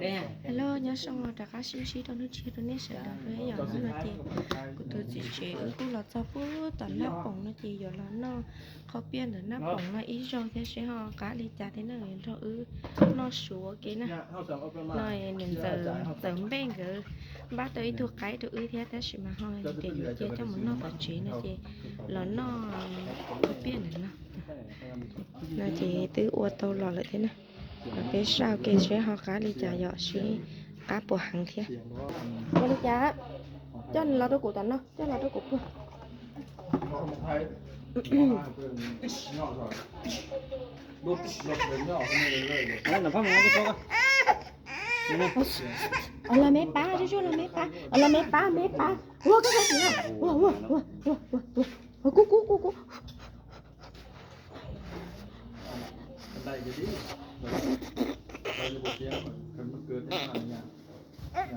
Hello, nhớ xong rồi trả cá xin xí đâu nước chia đâu nét sẽ đọc với dõi nữa chị. Của tôi chị chế ước cũng là cho bố tỏ nắp bóng nó chị dõi là nó khó biên là nắp bóng là ít rồi thế sẽ ho cá đi chả thế nào rồi ư nó số cái nè. Rồi nên giờ tớ bèn gỡ bắt đầu ít thuộc cái tụi ư thế thế sẽ mà ho để dõi chia cho một nó tớ chế nó chị là nó khó biên là nó. Nó chị tứ ua tàu lò lại thế nè. ເປັນຊາວເກເຊເຮົາກະລິຈາເຍາະຊິກະປົວຫັງເທຍ. ບໍ່ລິຈາ ຈ້ອນລາວໂຕໂກຕານເນາະ ຈ້ອນລາວໂຕໂກເພື່ອ ເອົາລະແມ່ປ້າ ຈຸໆ ລະແມ່ປ້າ ເອົາລະແມ່ປ້າ ແມ່ປ້າ ໂອ້ ກະຊິນະ ໂອ້ ໂອ້ ໂອ້ ກູ ກູ ກູ ກູ.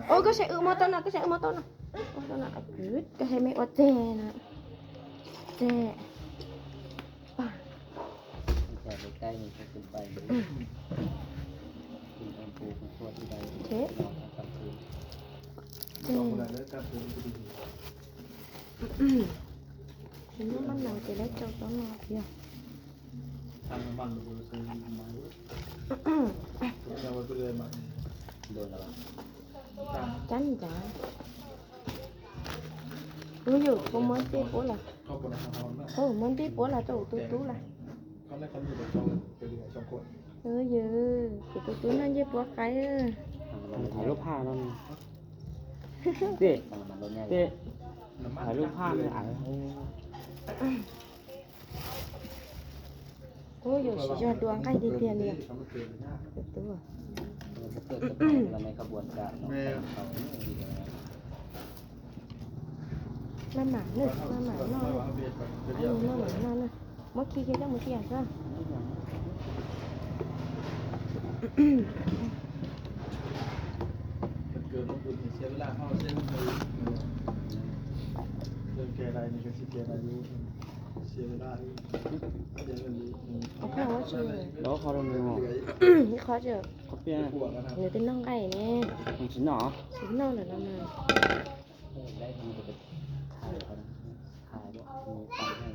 ໂອ້ຍ ກະໃສ່ອຶໝົດຕອນນະ ກະໃສ່ອຶໝົດຕອນນະ ໂອ້ຍ ຕອນນະ ອາກຶດ ກະໃຫ້ແມ່ອວດແຈນະ ແຈ ປາ ແຈໄປໃກ້ນີ້ກະຂຶ້ນໄປ ອືມ ຂຶ້ນອັນປູຂຶ້ນຕົວທີ່ໃດ ເທ ນອນກາງຄືນ ແຈ ເຫັນວ່າມັນໜາວຈະໄດ້ເຈົ້າຕ້ອງເນາະ ທາງນ້ຳມັນບໍ່ໄດ້ໃສ່ນ້ຳມັນເລີຍ ແຕ່ວ່າຕົວໃດມັນ ໂດນແລ້ວ ຈັ່ງຈ້າ ຮູ້ຢູ່ ບໍ່ມ່ວນຕິໂປລະ ເຂົາບໍ່ໄດ້ຫາເຮົານະ ໂອ້ ມ່ວນຕິໂປລະ ໂຕຕູຕູລະ ເຂົາໄດ້ຄຳຢູ່ແຕ່ສອງ ເປັນສອງຄົນ ເອີ ເຢີ ເປັນຕູຕູນັ້ນເຢີ ປວກໄກເອີ ຖ່າຍຮູບພາບນຳ ເຕະ ເຕະ ຖ່າຍຮູບພາບໃຫ້ອາຍ ໂອ້ຍ ຊິຍອດດວງໃກ້ທີ່ເທື່ອລຽງ ເປັນຕົວ ໃນຂະບວນການເນາະ ແມ່ນ ເຂົານີ້ ມາໝາເດີ ມາໝາເນາະ ອັນນີ້ມາໝາເນາະ ມາຂີ່ເກັບຈັກມື້ກ່ຽວຊະ ເກີດລົງທຶນເສຍເວລາເຮົາເສຍເງິນໄປ ເລື່ອງແກ້ໄດ້ນີ້ກະຊິແກ້ໄດ້ຢູ່ ເສຍເວລາອີກ ເສຍເງິນອີກ ເອົາເຂົ້າວ່າຊື່ ແລ້ວເຂົ້າລົງເລີຍ ນີ້ເຂົ້າເຈີ ເຂົ້າປ່ຽນ ເຫຼືອແຕ່ນ້ອງໄກ່ແນ່ ມັນຊິໜໍ ຊິໜໍແລ້ວນະ ໄດ້ມັນກະໄປຂາຍເຂົານະ ຂາຍບໍ່ ມີຂາຍໃຫ້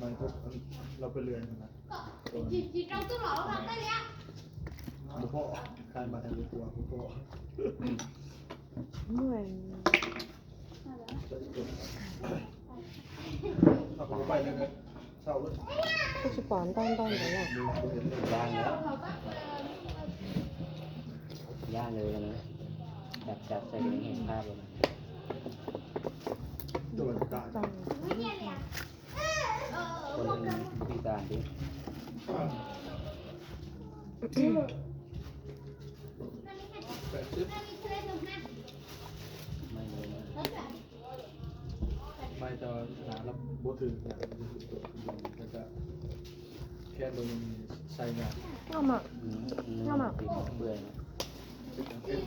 ມັນກໍ ລາວໄປເລື່ອຍຫັ້ນນະ ບໍ່ພໍ ຂາຍມາແຕ່ບໍ່ພໍ ບໍ່ພໍ ເມື່ອຍ ເອົາໄປເລີຍ ເຊົາເລີຍ ຄືຊິປອນຕອນໆ ໄປລະ ຢ້ານແລ້ວ ຢ້ານເລີຍນະ ຈັບ ຈັບໃສ່ກະເຫັນພາບເລີຍນະ ໂດນຕາຍ ຄົນບໍ່ພິການເດ້ ແປດສິບ ໄມ່ເລີຍນະ ໄມ້ແຕ່ວ່າໜາລະບໍ່ຖືກ ແລ້ວກະແຂນໂດນໃສ່ງາ ງາມມາກ ອືມ ງາມມາກ ເປື່ອຍນະ ເປັນ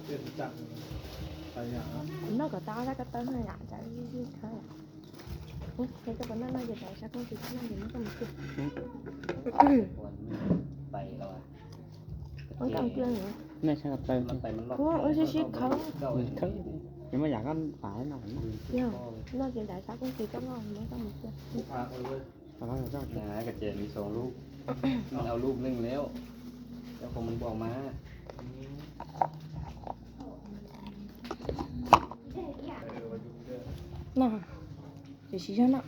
ເປັນຈັກໃສ່ງາ ນອກກະຕາລະກະເຕີນໃຫ້ລະ ຈະ ເຮັດກັບອັນນັ້ນໜ້ອຍ ຈະໄດ້ສັກໜ້ອຍ ຊິນັ້ນ ມັນກະບໍ່ຄື ໄປແລ້ວ ມັນກຳເກືອງເນາະ ແມ່ນໃສ່ກັບເຕີນ ມັນໄປມັນລອກ ໂອ້ ໂອ້ຍ ຊິຊິເຂົ້າ ເອີ ຍັງບໍ່ຢາກກັນຕາຍໜ້ອຍ ດຽວ ນອກຈາກໄດ້ສັກ ມັນຊິຕ້ອງເອົາ ມັນຕ້ອງມີເກືອງ ພາເອົາເລີຍ ນາກະແຈມີສອງລູກ ມັນເອົາລູກໜຶ່ງແລ້ວ ແລ້ວຂອງມັນບໍ່ເອົາມາ ນະ ຊິຊິເນາະ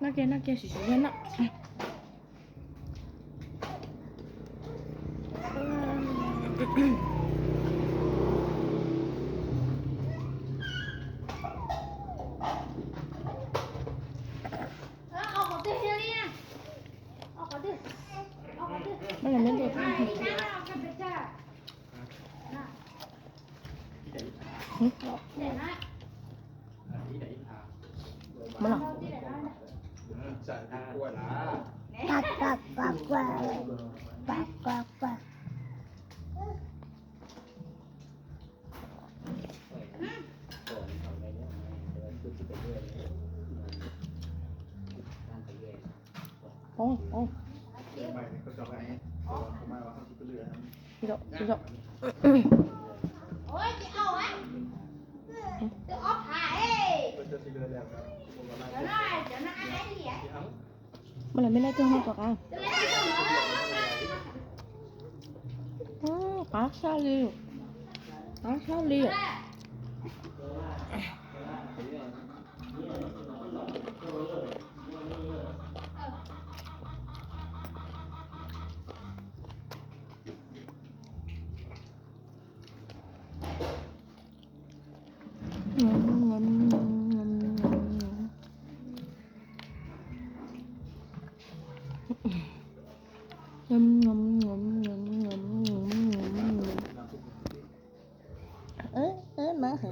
ນາກຽ ນາກຽ ຊິຊິເນາະ. ມັນລະແມ່ນເດັກ. ມາລະ ກັບ ກັບ ກັບ ກັບ ກັ ກວ່າ ກວ່າ. ໂອ້ຍ ໂອ້ຍ ເດາະ ເດາະ. ໂອ້ຍ ຊິເອົາຫວະ ຈະອອກຫາເອ ເຈົ້າຊິເລີຍແລ້ວ ເຈົ້ານາຍ ເຈົ້ານາຍ ມັນລະແມ່ນໄດ້ເຖິງຮອດຕົວກາງ. ອືມ ປາຊາລີ ປາຊາລີ. ເອີ ເອີ ມາເຮີ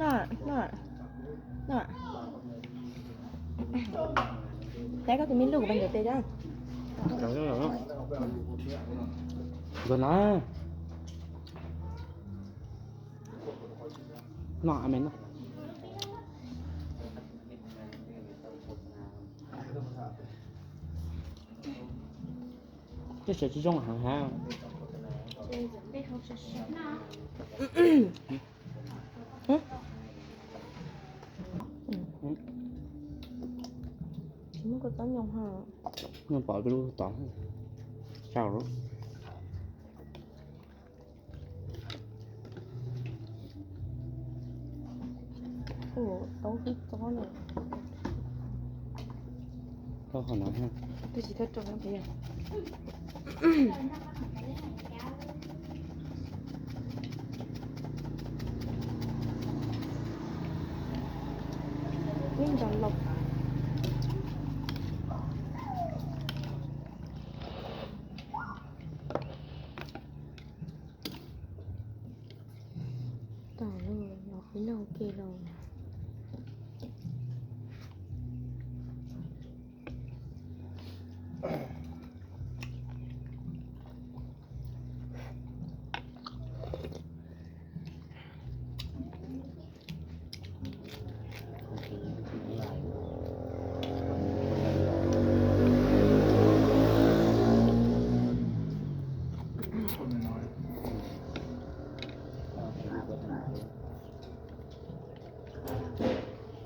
ນ້ອຍ ນ້ອຍ ນ້ອຍ. ແຕ່ກໍຈະມີລູກເປັນເດເຕຈ້າ ເດີນນະ. ໜ້າແມ່ນເນາະ ຈະເສຍຊິຈົ່ງຫາຫາ. ຫຶ ມັນກໍຕ້ອງຍອມຫາ ຍອມປອດໄປຮູ້ຕອນເຊົ້າ. ໂອ້ ໂຕຄືໂຕເລີຍ ໂຕຂະໜາດນັ້ນ ຄືຊິເທີໂຕນັ້ນໄປຫຍັງ. ວິ່ງຈອນຫຼົບ. ຕາຍແລ້ວ ເນາະ ພີ່ນ້ອງເກໂລ.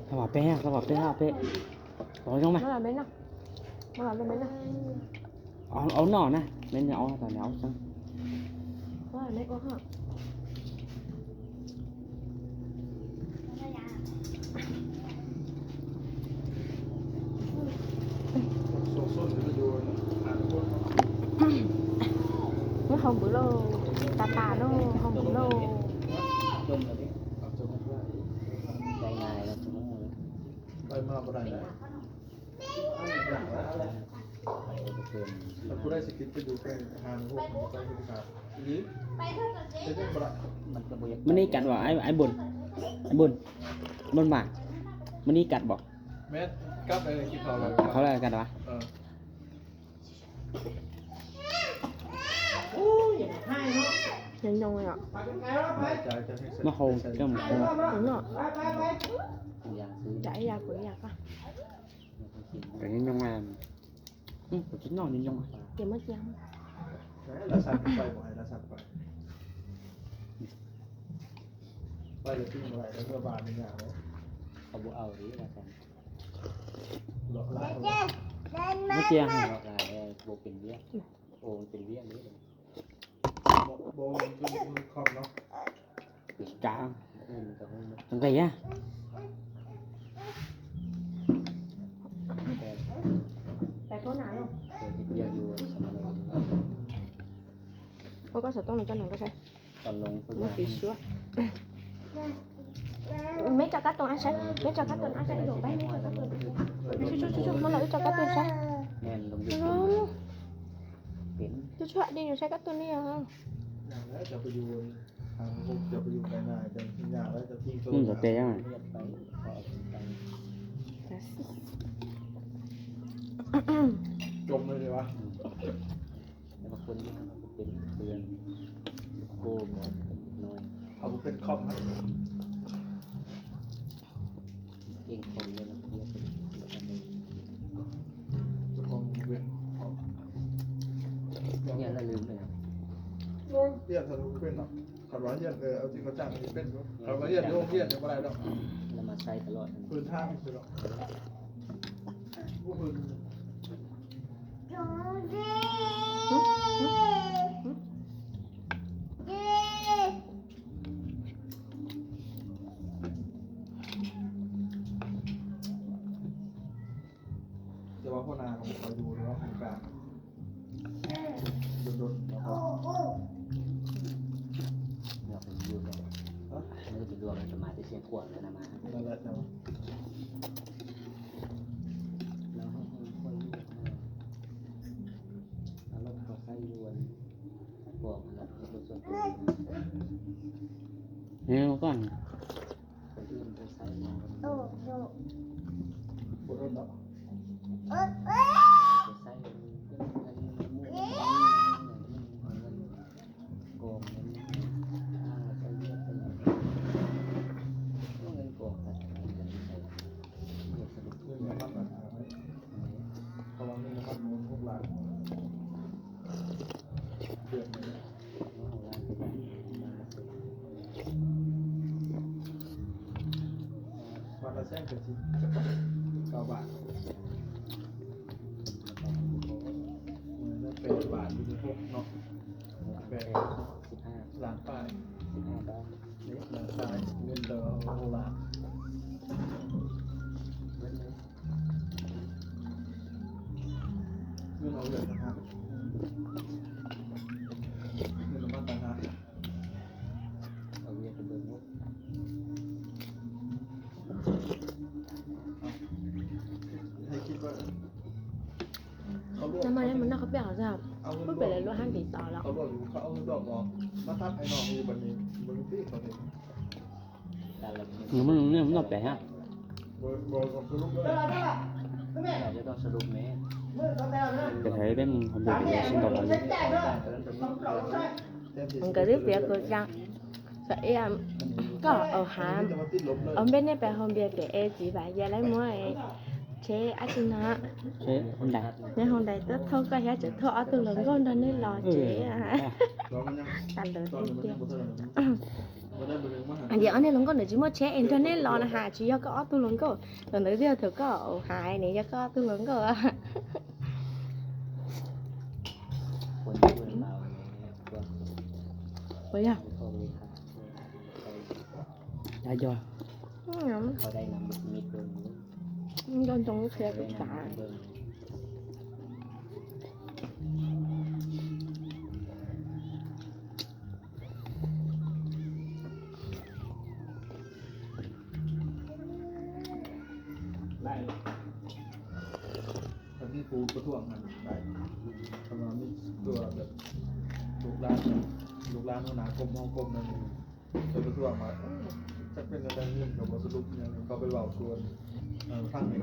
ສະບາຍເປ້ ສະບາຍເປ້ ເປ້ ເອົາລົງມາ ມາເປັນນະ ມາເປັນນະ. ເອົາ ເອົາໜໍ່ນະ ແມ່ນເອົາຕອນເອົາຊັ້ນ ວ່າແມ່ກໍຮອດ. ເຮົາບໍ່ໂລ ຕາຕາໂລ ເຮົາບໍ່ໂລ ໄປມາບໍ່ໄດ້ແລ້ວ. ແລ້ວຜູ້ໃດຊິກິນໄປຢູ່ໄປຫາໃນໂຮງ ມັນໄປເຮັດຫາອີ່ຫຼີ ເຮັດບໍ່ໄດ້. ມື້ນີ້ກັດບໍ່ ອ້າຍ ອ້າຍບຸນ ບຸນ ບຸນວ່າ ມື້ນີ້ກັດບໍ່? ແມ່ນ ກັດ ເອີ ກິນເຂົ້າແລ້ວ ເຂົ້າແລ້ວກັດຫວາ? ເອີ ໂອ້ຍ ຢາກຮ້ອງເລີຍອະ ມາເຂົ້າຈ້ຳເຂົ້າເນາະ ຢາກຢາກຢາກ ກໍຍັງຍັງ ອືມ ກໍກິນນອນຍັງ ດຽວມາກຽມ ລາຊານໄປ ບໍ່ໃຫ້ລາຊານໄປ ໄປແລ້ວກິນບໍ່ໄດ້ ແລ້ວເມື່ອບ້ານນີ້ຍາກເດ້ ເຂົາບໍ່ເອົາເດ້ລາຊານ ເລາະລາຍ ມາກຽມ ເລາະລາຍ ບໍ່ເປັນວຽກ ໂອ້ ມັນເປັນວຽກເດ້. ບໍ່ ບໍ່ ມັນຄື ຄືຄອມເນາະ ກາງ ເອີ ມັນກໍຮູ້ ຈັ່ງໃດອະ ແຕ່ ແຕ່ໂຕໜາເນາະ ເຮັດວຽກຢູ່ສະມານະ ເພາະກໍສະຕ້ອງໃນຈັນໜັງກໍໃຊ້ ຕອນລົງ ມາປີຊວ Mấy cho cắt tuần ăn sẵn, mấy cho cắt tuần ăn sẵn, đổ bánh, mấy cho cắt tuần. Chú, chú, chú, chú, mà là cho cắt tuần sẵn. ແມ່ນ ລົງຢູ່ ເປັນ Chú, chú, đi, sẽ cắt tuần đi à. ຢ່າງແລ້ວຈະໄປຢູ່ທາງ ຈະໄປຢູ່ໄກໜ້າ ຈະກິນໂຕ ມັນຈະແປຍັງ ໄປ ຈົມເລີຍເດວະ ອືມ. ເປັນເພື່ອນໂກມໜ້ອຍ ເອົາເປັນຄອມ ເກັ່ງຄົນເລີຍນະ ຮຽນແລ້ວລືມເລີຍນະ ຮຽນສະຫຼຸບເປັນເນາະ ຄັນວ່າຮຽນ ເອີ ເອົາຈິງເອົາຈັງນີ້ເປັນຢູ່ ຄັນວ່າຮຽນຢູ່ໂຮງຮຽນຍັງບໍ່ໄດ້ດອກ ແລ້ວມາໃຊ້ຕະຫຼອດ ພື້ນຖານຊື່ດອກ ບໍ່ພື້ນ ແຕ່ວ່າຫົວໜ້າກໍບໍ່ຄ່ອຍຢູ່ແລ້ວ ໂຄງການດົນໆ ແລ້ວກໍ ເລືອກເປັນຢູ່ດອກ ເອີ ມັນຈະລວມ ມັນຈະມາແຕ່ຊຽງຂວາງແລ້ວນະ ມາ ນັ້ນແຫຼະ ແລ້ວໃຫ້ເຮົາຄ່ອຍຢູ່ ເອົາລົດເຂົ້າໃຊ້ຢູ່ອັນ ບອກຫັ້ນລະ ລົດສ່ວນຕົວ ນີ້ກ່ອນ ຄົນອື່ນໄປໃຊ້ມາ ໂອ້ໂຫ ບໍ່ດົນດອກ ໄປໃຊ້ເງິນ ເງິນໝູ່ ເງິນກອງ ເງິນ ອ່າ ໃຊ້ວຽກໄປຫຍັງ ເງິນກອງ ເງິນສະຫຼຸບ ເງິນມັນ ເພາະວ່າເງິນມັນຫົກລ້ານ ບາດລະແສນກະສິບເກົ້າບາດ ແປດບາດຢູ່ໃນຫົກເນາະ ແປດ ສິບຫ້າ ລ້ານປາຍ ສິບຫ້າບາດ ນີ້ລ້ານປາຍ ເງິນດອລລາ ເບິດເລີຍ. ເງິນອອກເດືອນຕ່າງຫາກ ເງິນອອກມາຕ່າງຫາກ ເອົາວຽກໄປເບິ່ງເນາະ ໃຫ້ຄິດວ່າ ນ້ຳມັນ ນ້ຳມັນນອກເຂົາປຽກເຂົາຈະ ເອົາເງິນ ມັນເປັນລວມ ລະລົດຫັ້ນດີຕໍ່ແລ້ວ ເຂົາລວມ ເຂົາເອົາເງິນລວມອອກ ມາຕັດໃຫ້ນ້ອງຢູ່ບັດນີ້ ເບິ່ງຕິເຂົາເຮັດ ມັນ ມັນ ມັນແປກຮະ ບໍ່ ບໍ່ຕ້ອງສະຫຼຸບເລີຍ ເຈົ້າຈະຕ້ອງສະຫຼຸບແມ້ ແຕ່ໄທເປັນຄົນເປັນເປັນເປັນດອກ ມັນກໍໄດ້ເປັນຄືກັນ ສະເອມ ກໍເອົາຫາ ເອົາເບັດນີ້ໄປໂຮມເບຍແກ່ເອຈີບາດ ຢ່າໄດ້ມົວ ເຊ ອາຊິນະ ເຊ ຮອນໄດ ໃນຮອນໄດ ໂຕໂທກໍເຮັດຈະໂທ ອອໂຕ້ລົງໂກນ ດອນນີ້ລໍ ເຈ ອາ ຕະເລີດເດ ອາ ດຽວອັນນີ້ລົງໂກນ ເດີຈິໂມເຊ ເອັນໂທເນລອນະຫາ ຈິຢອກກໍອອໂຕ້ລົງໂກນ ຕອນເດີດຽວເທີກໍເອົາຫາຍນີ້ ຢອກກໍອອໂຕ້ລົງໂກນ ບໍ່ຢາກ ອືມ ເຂົາໄດ້ນຳມິດເບິ່ງ ມັນໂດນຕົງເຊ ເບິ່ງ ໄດ້ ຄັນມີຜູ້ປະທ້ວງຫັ້ນໄດ້ ຄັນວ່າມີຕົວແບບ ລູກຫຼານ ລູກຫຼານຫົວໜ້າກົມ ຮອງກົມນັ້ນ ໄປປະທ້ວງວ່າ ເອີ ຈັກເປັນຈັ່ງໃດ ເງິນກໍບໍ່ສະຫຼຸບຫຍັງ ເຂົາໄປເວົ້າຊວນ ເອີ ທາງນີ້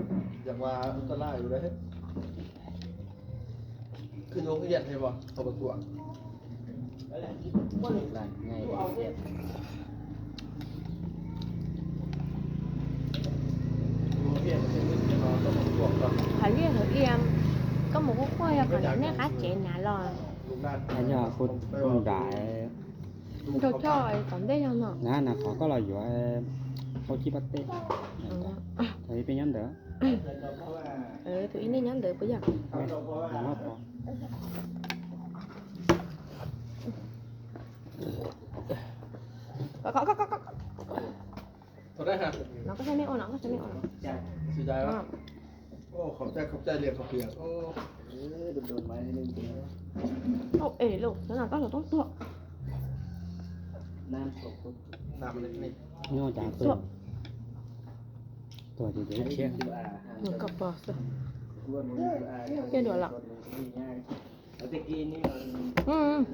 ຢາກວ່າອັນຕະລາຍຢູ່ເດ້ ຄືໂຮງຮຽນເຫັນບໍ່ ເຂົາປະທ້ວງ ຫຼານໃຫຍ່ເດ້ ໂຮງຮຽນເປັນເງິນເນາະ ຕ້ອງປະທ້ວງກ່ອນ ຫາວຽກຫາວອຽມ ກໍໝູ່ຄົວຢາກກັນແນ່ ຄາເຈນນະຫຼໍ ອັນຍາຄຸດຄົນດາຍ ໂທດຊ່ອຍຕອນເດ້ເນາະ ນານະ ເຂົາກໍລອຢູ່ ໂອຈິປາເຕ ເອີ ເປັນຍາມເດີ ເອີ ໂຕອີນີ້ຍາມເດີບໍ່ຢາກ ເອີ ມາພໍ ເທົ່າໃດຮະ? ນ້ອງກໍໃຊ້ໄມ້ໂອ ນ້ອງກໍໃຊ້ໄມ້ໂອ ເສຍດາຍວະ ໂອ້ ຂອບໃຈ ຂອບໃຈ ລ້ຽງເຂົ້າປຽກ ໂອ້ ເອີ ໂດນໆ ມານິດໜຶ່ງ ໂອເອ ລູກ ແລ້ວນ້ອງກໍຕ້ອງຕົວະ ນ້ຳຕົກ ນ້ຳເລັກໆ ຍ້ອນຈາກຕົວະ ຕົວະເຈ ເຈ ເຈ ມັນກໍບໍ່ ເຮັດໂດນລະ ອືມ ອືມ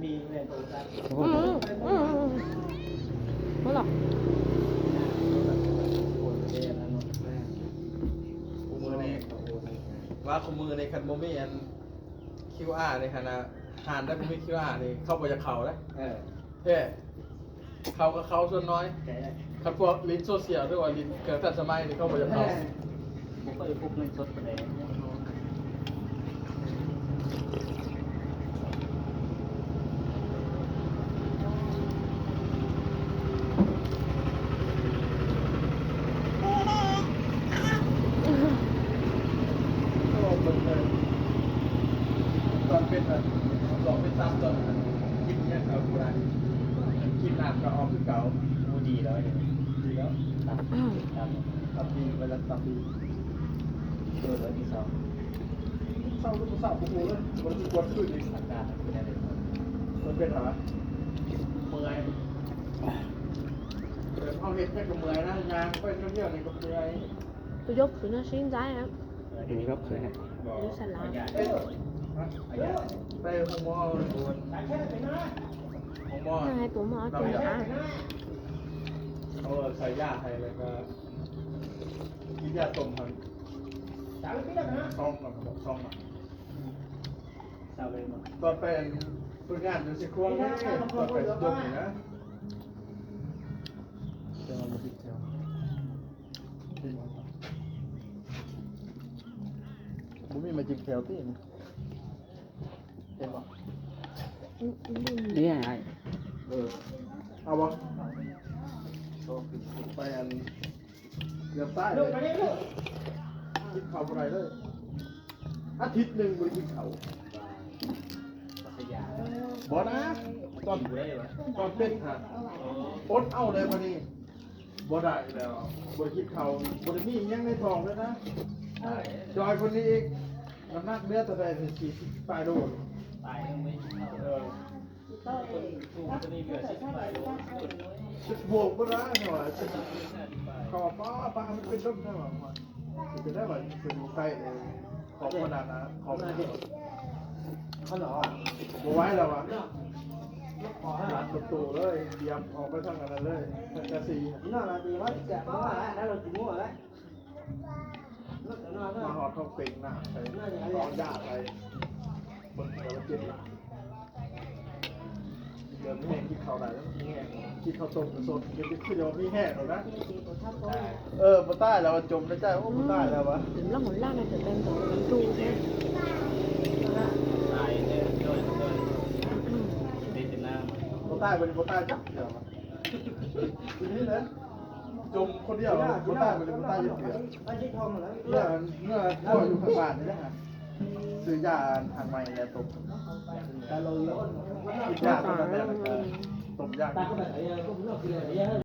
ອືມ ບໍ່ລະ ຄູ່ມື້ນີ້ ວ່າຄູ່ມື້ນີ້ຄັນບໍ່ມີອັນ ຄິວອາ ນີ້ຫັ້ນນະ ຮ້ານໃດບໍ່ມີຄິວອານີ້ ເຂົາບໍ່ຢາກເຂົ້າເດ້. ເອີ ແທ້ ເຂົາກໍເຂົ້າສ່ວນນ້ອຍ. ແທ້ ຄັນພວກຫຼິ້ນໂຊຊຽວ ຫຼືວ່າຫຼິ້ນເຄື່ອງທັນສະໄໝນີ້ ເຂົາບໍ່ຢາກເຂົ້າ. ບໍ່ຄ່ອຍພົກເງິນສົດປານໃດ. ຕອນເປັນ ສອງເປັນສາມຕອນ ກິນຫຍັງກໍບໍ່ໄດ້ ກິນນ້ຳກໍອອກຄືເກົ່າ. ໂອ້ ດີແລ້ວ ດີແລ້ວ. ຕັບ ຕັບ ຕັບດີ ໄວຣັສຕັບດີ. ເອີ ແລ້ວທີ່ສອງ ເຊົ້າ ເຊົ້າບໍ່ຮູ້ເລີຍ ບໍ່ໄດ້ກວດຄືນອີກ. ອາກາດມັນເປັນແນວໃດ? ມັນເປັນຫາ ເມື່ອຍ ແບບເຮົາເຮັດແຕ່ກໍເມື່ອຍນະ ຍ່າງໄປທ່ຽວນີ້ກໍເມື່ອຍ. ປະໂຫຍກຄືນະຊິງໃຈນະ ເອີ ປະໂຫຍກຄືນະ ຢູ່ສະຫຼາ ເອີ ໄປໂຮງໝໍ ໂຮງໝໍ ໃຫ້ໂປຣໂມດເອົາຕົວຢ່າງ ເອົາໃສ່ຢາໃຫ້ ແລ້ວກໍກິນຢາຕົ້ມຫັ້ນ ສອງ ສອງ ສອງ ຕອນໄປຝຶກງານຢູ່ເຊກວງເດ້ ຕອນໄປຈົບນີ້ນະ ແຕ່ວ່າບໍ່ຕິດແຖວ ບໍ່ມີມາຈິກແຖວຕິ ເຫັນບໍ່? ອືມ ອືມ ນີ້ໃຫ້ ເອີ ເອົາບໍ່? ໄປອັນ ເກືອບຕາຍເລີຍ ກິນເຂົ້າບໍ່ໄດ້ເລີຍ ອາທິດໜຶ່ງບໍ່ໄດ້ກິນເຂົ້າ. ບໍ່ນະ ຕອນ ຕອນເປັນຫະ ອົດເອົາເລີຍບາດນີ້ ບໍ່ໄດ້ແລ້ວ ບໍ່ໄດ້ກິນເຂົ້າ ບໍ່ໄດ້ມີຫຍັງໃນທ້ອງເລີຍນະ. ຈ່ອຍກວ່ານີ້ອີກ ນ້ຳໜັກເຫຼືອເທົ່າໃດ? ສີ່ສິບປາຍໂລ ປາຍ ເອີ ເອີ ຊິບຫົກບໍ່ໄດ້ເນາະ ເຂົາວ່າປ້າ ປ້າ ມັນເປັນລົມແທ້ວ່າ ເປັນໄດ້ວ່າເປັນໄຂ້ເລີຍ ຂອງຂະໜາດນະ ຂອງຂະໜາດ ບໍ່ໄຫວແລ້ວວ່າ ລັດປະຕູເລີຍ ຕຽມອອກໄປທາງອັນນັ້ນເລີຍ ທາງກາສີ ມາຮອດທ້ອງເຕັງໜ້າໃສ່ ເອົາຢາໃສ່ ເບິ່ງແລ້ວເຈັບຫຼັງ ເລີ່ມແຮງ ກິນເຂົ້າໄດ້ແລ້ວ ມີແຮງ ກິນເຂົ້າຕົ້ມກໍສົດ ຄືຈະມີແຮງແລ້ວນະ. ເອີ ບໍ່ຕາຍແລ້ວວ່າ ຈົ່ມໃນໃຈ ໂອ້ ບໍ່ຕາຍແລ້ວວ່າ ເປັນລາວຫົນລາວໃນແຕ່ແຕ່ງຕົວເປັນຕູ້ແທ້ ຕາຍເດີ ບໍ່ຕາຍ ບໍ່ໄດ້ ບໍ່ຕາຍຈັກເທື່ອວ່າ ທີນີ້ແຫຼະ ຈົ່ມຄົນດຽວ ບໍ່ຕາຍ ບໍ່ຕາຍຈັກເທື່ອ. ເມື່ອ ເມື່ອພໍ່ຢູ່ຂ້າງບ້ານນີ້ແຫຼະ ຊື້ຢາທາງໃໝ່ແລ້ວຕົກ ກິນຢາຕົກຢາ ຕົ້ມຢາ.